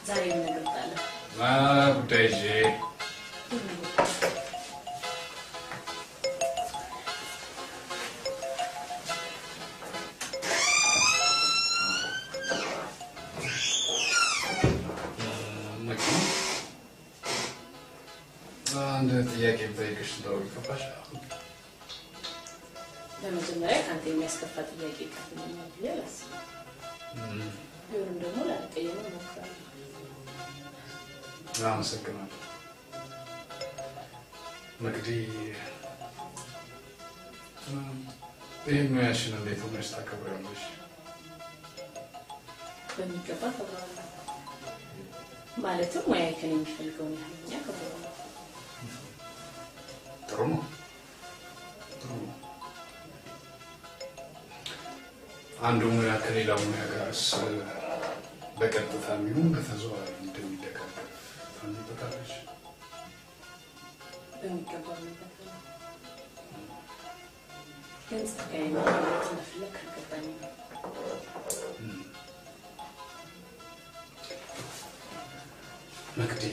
ዛሬ ምን እንገልጣለን? ጉዳይ ይዤ አንድ ጥያቄ ብጠይቅሽ እንደው ይከፋሻል? በመጀመሪያ ከአንተ የሚያስከፋ ጥያቄ ይቀርብልኛል ብዬ አላስብም። ቢሆንም ደግሞ ላልቀየምህ እሞክራለሁ። አመሰግናለሁ። መቅዲ፣ ይህን ሙያሽን እንዴት ሆነሽ ታከብሪዋለሽ? በሚገባ አከብረዋለሁ። ማለትም ሙያዬ ከእኔ የሚፈልገውን ያህል እኛ አከብረዋለሁ። ጥሩ ነው፣ ጥሩ ነው። አንዱ ሙያ ከሌላው ሙያ ጋርስ በቀጥታ የሚሆን በተዘዋዋሪ እንደሚደጋገፍ ታምኚበታለሽ? በሚገባ አምንበታለሁ። ግን ጸጋዬ ምን ማለት እንደፈለግህ አልገባኝም። መቅዲ፣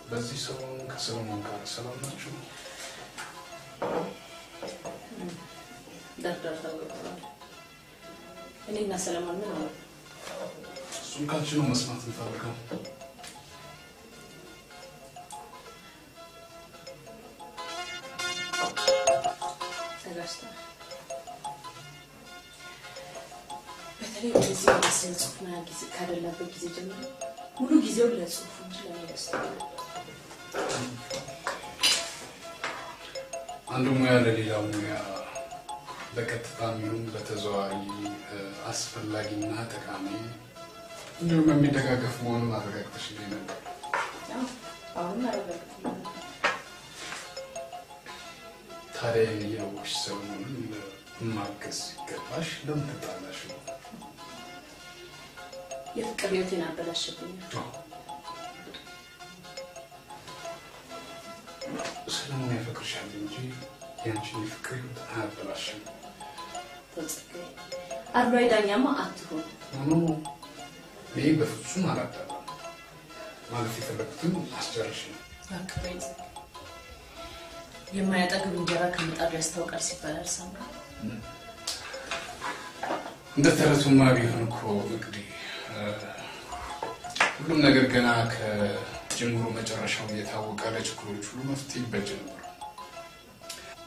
በዚህ ሰሞን ከሰለሞን ጋር ሰላም ናችሁ? ዳርዳርታው ገብቶኛል። እኔና ሰለሞን ምን ሆነ? እሱን ካንቺ ነው መስማት የምፈልገው። ተጋጭተናል። በተለይ ወደዚህ ወደ ስነ ጽሁፍ ሙያ ጊዜ ካደላበት ጊዜ ጀምሮ ሙሉ ጊዜውን ለጽሁፉ እንጂ ለእኔ ደስቶኛል። አንዱ ሙያ ለሌላው ሙያ በቀጥታ የሚሆን በተዘዋዋሪ አስፈላጊና ጠቃሚ እንዲሁም የሚደጋገፍ መሆኑን አረጋግጠሽልኝ ነበር። አሁንም አረጋግጥልሃለሁ። ታዲያ ይህን እያወቅሽ ሰለሞንን ማገዝ ሲገባሽ ለምን ተጣላሽ? የፍቅር ህይወቴን አበላሸብኛል። ሰለሞን ያፈቅርሻል እንጂ ያንቺን የፍቅር ህይወት አያበላሽም። ተው ጸጋዬ፣ አድሏዊ ዳኛማ አትሁን። No፣ እኔ በፍጹም አላዳላም። ማለት የፈለኩትን አስጨርሽ። እባክህ ተወኝ ጸጋዬ። የማያጠግብ እንጀራ ከምጣዱ ያስታውቃል ሲባል አልሰማህም? እንደ ተረቱማ ቢሆን እኮ እንግዲህ ሁሉም ነገር ገና ከጅምሩ መጨረሻው እየታወቀ ለችግሮች ሁሉ መፍትሄ ይበጅ ነበር።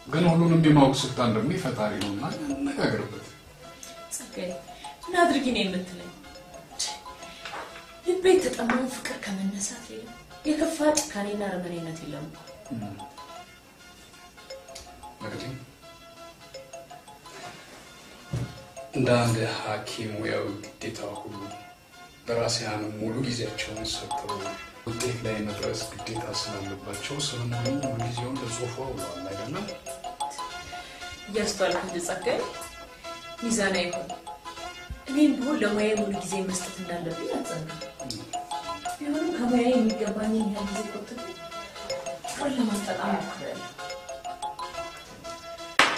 ግን ሁሉንም የማወቅ ስልጣን ደግሞ የፈጣሪ ነውና እንነጋገርበት። ጸጋዬ፣ ምን አድርጊ ነው የምትለኝ? ልቤ የተጠማውን ፍቅር ከመነሳት ሌላ የከፋ ጭካኔና አረመኔነት የለም እኮ። እንግዲህ እንደ አንድ ሐኪም ሙያዊ ግዴታ ሁሉ ደራሲያን ሙሉ ጊዜያቸውን ሰጥተው ውጤት ላይ መድረስ ግዴታ ስላለባቸው ሰለሞንም ሙሉ ጊዜውን ለጽሁፉ አውለዋል አይደለም? እያስተዋልክ እንጂ ጸጋዬ፣ ሚዛናዊ ሁን። እኔም ብሆን ለሙያዬ ሙሉ ጊዜ መስጠት እንዳለብኝ አትዘንጋ። ቢሆንም ከሙያዬ የሚገባኝን ያህል ጊዜ ቆጥቤ ፍቅርን ለማጣጣም ሞክሬያለሁ።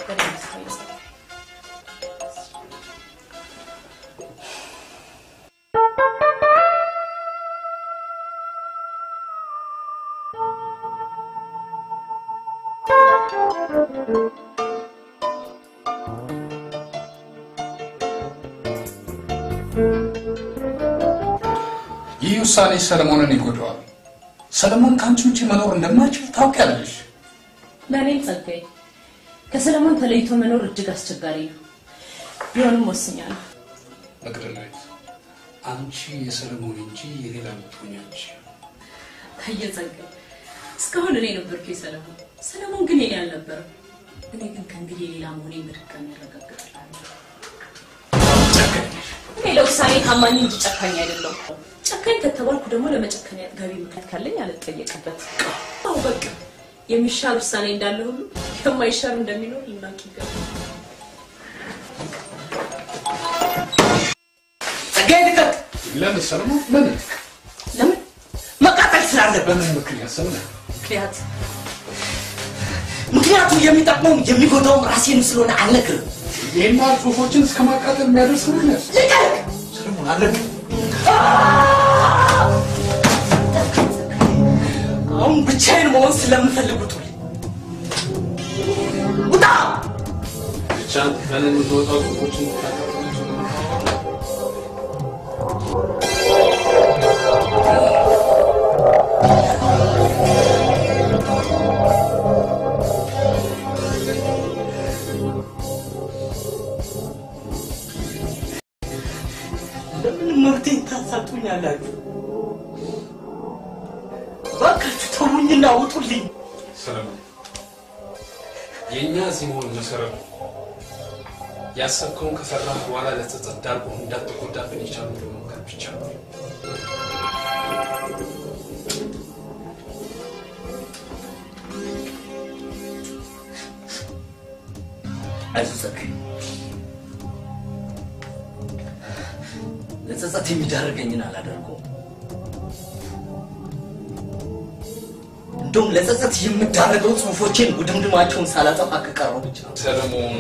በደንብ ተወኝ ጸጋዬ። ይህ ውሳኔ ሰለሞንን ይጎዳዋል። ሰለሞን ከአንቺ ውጪ መኖር እንደማይችል ታውቂያለሽ። ለእኔም ጸጋዬ፣ ከሰለሞን ተለይቶ መኖር እጅግ አስቸጋሪ ነው። ቢሆንም ወስኛለሁ። መቅደላዊት፣ አንቺ የሰለሞን እንጂ የሌላ ልትሆኚ አትችይም። ታየ ጸጋዬ፣ እስካሁን እኔ ነበርኩ የሰለሞን፣ ሰለሞን ግን የኔ አልነበረም። እኔ ግን ከእንግዲህ የሌላ መሆኔን በድጋሚ አረጋግጥልሃለሁ። እኔ ለውሳኔ ታማኝ እንጂ ጨካኝ አይደለሁም። ጨካኝ ከተባልኩ ደግሞ ለመጨከን አጥጋቢ ምክንያት ካለኝ አልጠየቅበት። አዎ በቃ የሚሻር ውሳኔ እንዳለ ሁሉ የማይሻር እንደሚኖር ልናውቅ ይገባል። ጸጋዬ ልቀቅ! ለምን ሰለሞን? ለምን ለምን መቃጠል ስላለበት። በምን ምክንያት ሰለሞን? ምክንያት ምክንያቱ የሚጠቅመውም የሚጎዳውም ራሴን ስለሆነ አልነግርህም። ይህን ያህል ጽሁፎችን እስከ ማቃጠል የሚያደርስ ምክንያት ልቀቅ! ሰለሞን አልለቅም። ስለምፈልግ ውጡልኝ። ውጣ! ብቻ ቀን የምትወጣው ጽሁፎችን ታቃጥላቸው ነው። ለምን መብቴን ታሳጡኛላችሁ? እባካችሁ ተውኝና ውጡልኝ። ሰለሞን፣ የእኛ እዚህ መሆን መሰረቱ ያሰብከውን ከሰራህ በኋላ ለጸጸት ዳርጎ እንዳትጎዳብን የቻሉትን መምከር ብቻ ነው። አይዞህ ጸጋዬ፣ ለጸጸት የሚዳርገኝን አላደርገውም። እንደውም ለጸጸት የምዳረገው ጽሁፎቼን ውድምድማቸውን ሳላጠፋ ከቀረው ብቻ ነው። ሰለሞን፣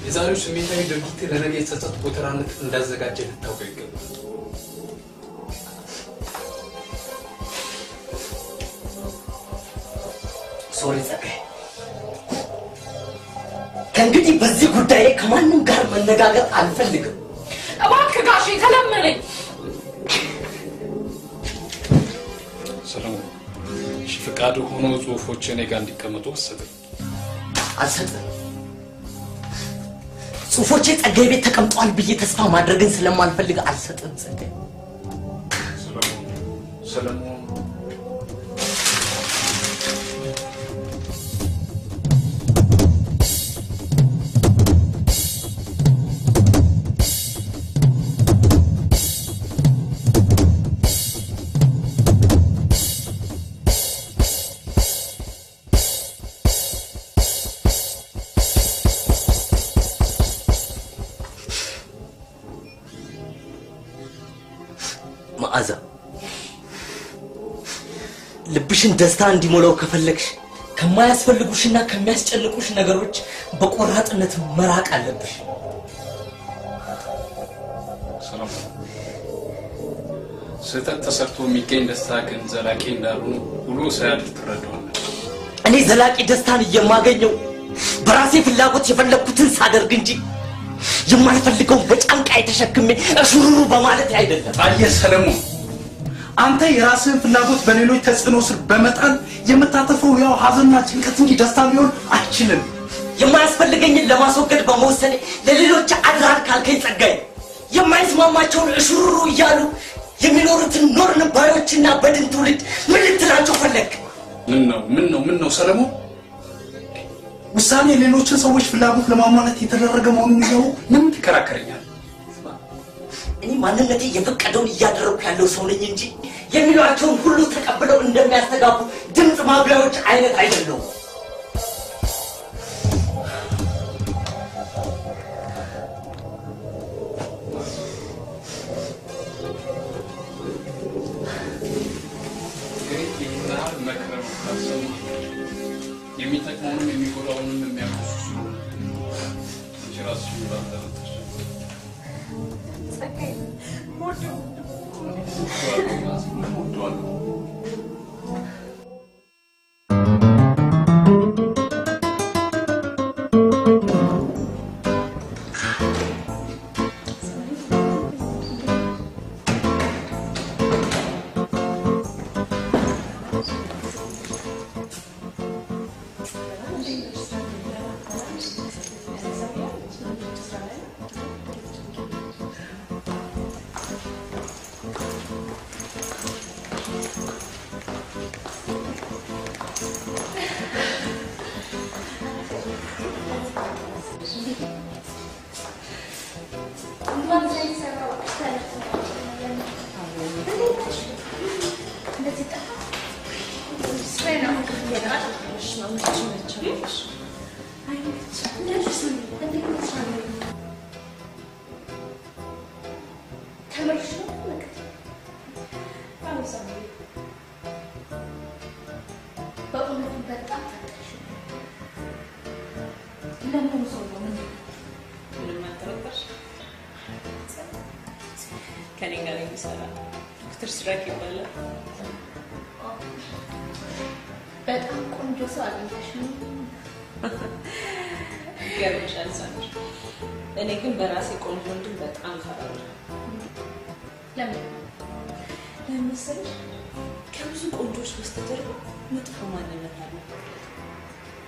የዛሬው ስሜታዊ ድርጊት ለነገ የጸጸት ጎተራነት እንዳዘጋጀ ልታውቀው ይገባል። Sorry ጸጋዬ፣ ከእንግዲህ በዚህ ጉዳይ ላይ ከማንም ጋር መነጋገር አልፈልግም። እባክህ ጋሼ ተለመነኝ። ሰለሞን፣ እሺ ፈቃድ ሆኖ ጽሁፎች እኔ ጋር እንዲቀመጡ ወሰደኝ። አልሰጥም። ጽሁፎቼ ጸጋዬ ቤት ተቀምጠዋል ብዬ ተስፋ ማድረግን ስለማልፈልግ አልሰጥም ጸጋዬ። ሰለሞን፣ ሰለሞን፣ መዓዛ፣ ልብሽን ደስታ እንዲሞላው ከፈለግሽ ከማያስፈልጉሽና ከሚያስጨንቁሽ ነገሮች በቆራጥነት መራቅ አለብሽ። ሰለሞን፣ ስህተት ተሰርቶ የሚገኝ ደስታ ግን ዘላቂ እንዳልሆነ ውሎ ሳያድር ትረዳዋለህ። እኔ ዘላቂ ደስታን የማገኘው በራሴ ፍላጎት የፈለግኩትን ሳደርግ እንጂ የማልፈልገውን በጫንቃዬ ተሸክሜ እሹሩሩ በማለት አይደለም። አየህ ሰለሞን፣ አንተ የራስህን ፍላጎት በሌሎች ተጽዕኖ ስር በመጣል የምታተርፈው ያው ሀዘንና ጭንቀት እንጂ ደስታ ሊሆን አይችልም። የማያስፈልገኝን ለማስወገድ በመወሰኔ ለሌሎች አድራል ካልከኝ ጸጋዬ፣ የማይስማማቸውን እሹሩሩ እያሉ የሚኖሩትን ኖርን ባዮችና በድን ትውልድ ምን ልትላቸው ፈለግ? ምን ነው ምን ነው ምን ነው ሰለሞን? ውሳኔ የሌሎችን ሰዎች ፍላጎት ለማሟላት የተደረገ መሆኑን እያወቁ ምን ትከራከረኛለህ? እኔ ማንነቴ የፈቀደውን እያደረኩ ያለው ሰው ነኝ እንጂ የሚሏቸውን ሁሉ ተቀብለው እንደሚያስተጋቡ ድምፅ ማጉያዎች አይነት አይደለሁም። እንግዲህ ይህን ያህል መክረህ ካልሰማህ የሚጠቅመውንም የሚጎዳውንም የሚያውቁ እሱ ስለሆነ አንቺ ራስሽን ባልተረተሽ ጸጋዬ፣ የምወደው እወደዋለሁ። ከኔ ጋር የሚሰራ ዶክተር ሲራክ ይባላል። በጣም ቆንጆ ሰው አግኝተሽ ነው። ይገርምሻል ሳምሪ፣ እኔ ግን በራሴ ቆንጆ ወንድም በጣም እፈራለሁ። ለምን? ለምን መሰለሽ? ከብዙ ቆንጆች በስተጀርባ መጥፎ ማንነት አለ።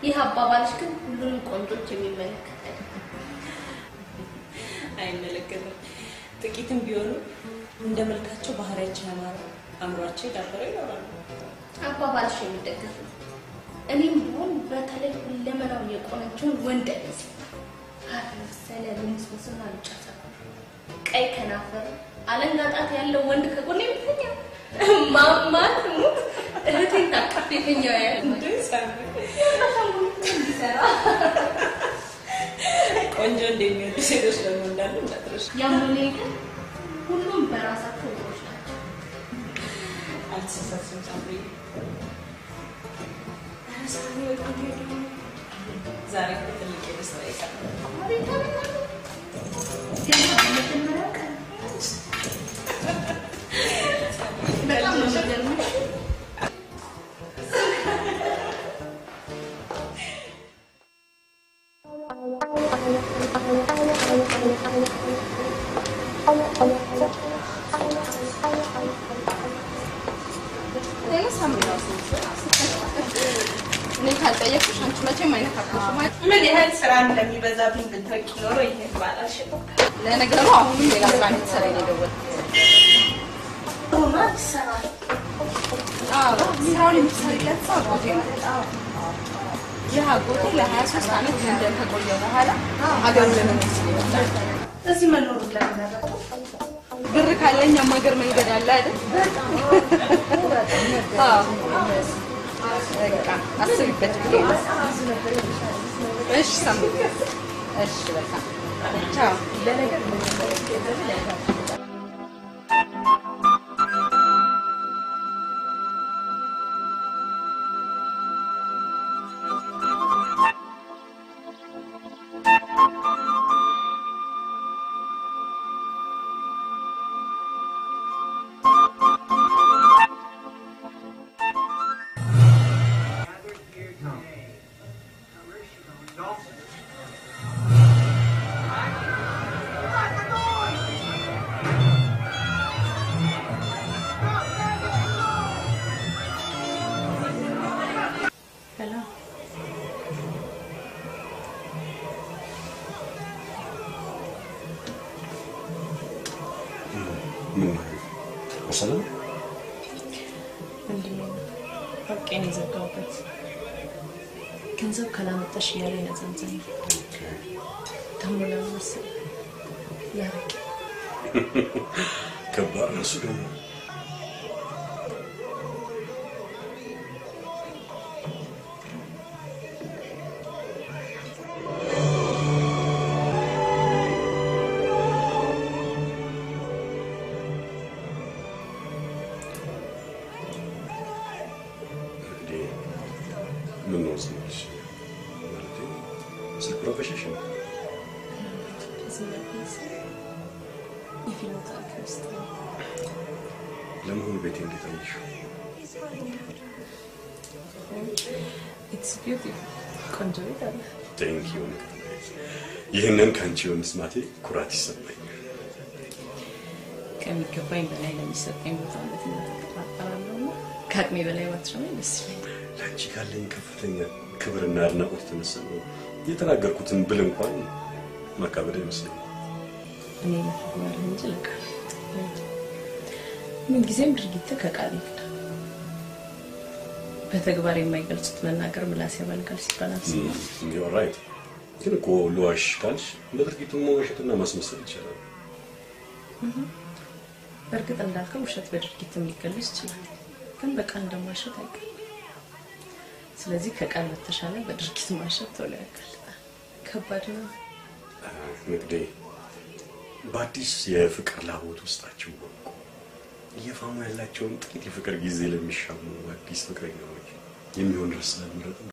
ይህ አባባልሽ ግን ሁሉንም ቆንጆች የሚመለከት አይደለም። አይመለከትም። ጥቂትም ቢሆኑ እንደ መልካቸው ባህሪያቸው ያማረ አእምሯቸው የዳበረ ይኖራሉ። አባባልሽ የሚደገፍ ነው። እኔም ቢሆን በተለይ ሁለመናው የቆነጀውን ወንድ አይመስልም። ሀር መሰለ ልምስምስና ሉጫ ፀጉር፣ ቀይ ከናፈር፣ አለንጋ ጣት ያለው ወንድ ከጎኔ ቢተኛ ማማት ሙት እህቴን ታቅፌ የተኛው ያህል እንዴ ሳምሪ፣ ቆንጆ እንደሚወዱ ሴቶች ደግሞ እንዳሉ እንዳትረሽ። ያም ሆነ ግን ሁሉም በራሳቸው ውቦች ናቸው። አልተሳሳትሽም ሳምሪ። ኧረ ሳምሪ በጣም ሄዱ። ዛሬ እኮ ትልቅ የደስታ ቀን ነው። አቤት አቤት አቤት! ገና በመጀመሪያው ቀን በጣም ነው የሚገርምሽ። እኔ ካልጠየቅኩሽ አንቺ መቼም አይነካካሽም። ምን ያህል ስራ እንደሚበዛብኝ ብታውቂ ኖሮ ይሄን ባላልሽም። ለነገሩ አሁንም ሌላ ስራ እንድትሰሪ ነው የደወልኩት። አዎ፣ ስራውን የምትሰሪለት ሰው አጎቴ ነው። ይህ አጎቴ ለ23 ዓመት ለንደን ከቆየ በኋላ ሀገሩ ለመኖር ሲል የመጣ እዚህ መኖሩን ለምን መረጡ? ብር ካለ እኛም ሀገር መንገድ አለ አይደል? አዎ፣ በቃ አስቢበት ብዬ ነው። እሺ ሳምሪ፣ እሺ በቃ ቻው። Hello. ምን በሰላም ወንድሜ ነው። በቃ ነው የዘጋሁበት። ገንዘብ ካላመጣሽ እያለ ይነዘንዘኝ። ደግሞ ለምን መሰለህ? ለአረቄ። ከባድ ነው እሱ ደግሞ። እንግዲህ ምን ነው ዝም ብለሽ? ማለቴ ስልክ ረበሸሽ ነው? ዝም ያልኩህ መሰለህ? የፊልሙ ታሪክ ውስጥ ነው። ለመሆኑ ቤቴ እንዴት አየሽው? It's beautiful። ቆንጆ ቤት አለ። Thank you። ይህንን ከአንቺ በመስማቴ ኩራት ይሰማኛል። ከሚገባኝ በላይ ለሚሰጠኝ ቦታ እውነት እጠራጠራለሁ እና ከአቅሜ በላይ ባትሾመኝ ደስ ይለኛል። ለአንቺ ካለኝ ከፍተኛ ክብርና አድናቆት የተነሳ ነው የተናገርኩትን ብል እንኳን ማካበድ አይመስለኝም። እኔ ለተግባር እንጂ ለቃል ምንጊዜም ድርጊት ከቃል ይቅዳል። በተግባር የማይገልጹት መናገር ምላስ ያባልጋል ሲባል አልሰማም። You're right። ግን እኮ ልዋሽ ካልሽ በድርጊቱ መዋሸትና ማስመሰል ይቻላል። በእርግጥ እንዳልከው ውሸት በድርጊትም ሊገለጽ ይችላል፣ ግን በቃል እንደማዋሸት አይቀርም። ስለዚህ ከቃል በተሻለ በድርጊት ማዋሸት ቶሎ ያጋልጣል። ከባድ ነው። ንግዴ በአዲስ የፍቅር ላቦት ውስጣቸው ወድቆ እየፋሙ ያላቸውን ጥቂት የፍቅር ጊዜ ለሚሻሙ አዲስ ፍቅረኛዎች የሚሆን ርዕስ ስለመረጥን